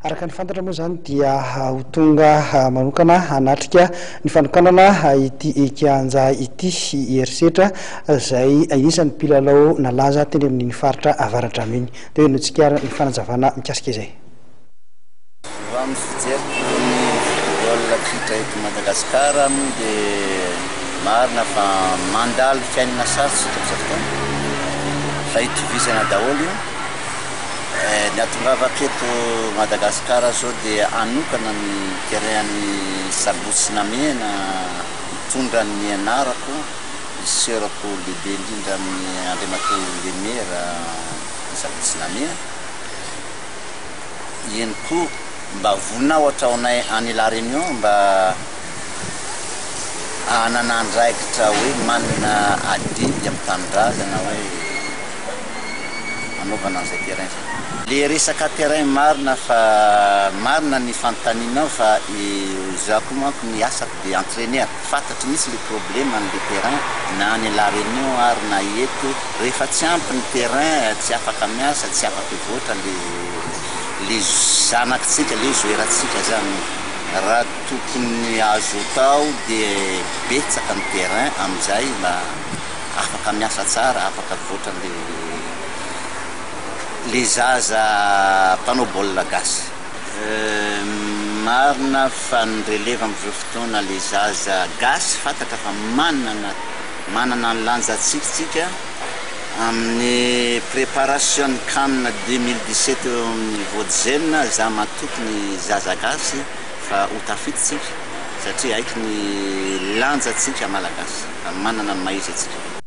Araka ny fantatra moa izany dia ho tonga manokana hanatrika ny fanokanana ity kianja ity i Herisetra izay anisan'ny mpilalao nalaza teny amin'iny faritra Avaradrano iny. Dia henointsika ary ny fanazavana mikasika izay. Raha ny fijeriko ny football kitra eto Madagasikara moa dia marina fa mandalo fiainana sarotra isika amin'izao fotoana fa itovizana daholo io. Ny hahatongavako eto Madagasikara izao dia hanokana ny terrain an'i Sabotsy Namehana mitondra ny anarako, ny sœur-ko lehibe indrindra amin'ny Andriamatoa le maire ny Sabotsy Namehana. Eny koa mba vonona aho hatraonay any La Réunion mba hanana andraikitra hoe manana adidy amin'ny tanindrazana hoe hanaovana an'izay terrain izay. Le resaka terrain marina fa marina ny fanontanianao fa izaho koa manko ny asako dia entraineur, fantatro mihitsy le problème an'le terrain na any La Réunion ary na eto, rehefa tsy ampy ny terrain tsy afaka miasa, tsy afaka hivoatra le le zanakitsika, le joueur-tsika zany. Raha tokony azo atao dia betsaka ny terrain amin'izay mba afaka miasa tsara, afaka mivoatra le le zaza mpanao baolina gasy. Marina fa ny relève amin'izao fotoana le zaza gasy fantatra fa manana manana ny lanjantsika tsika amin'ny préparation ny can 2017 eo amin'ny niveau de jeune, za matoky ny zaza gasy fa ho tafita tsika satria haiko ny lanjantsika malagasy fa manana ny maha izy antsika.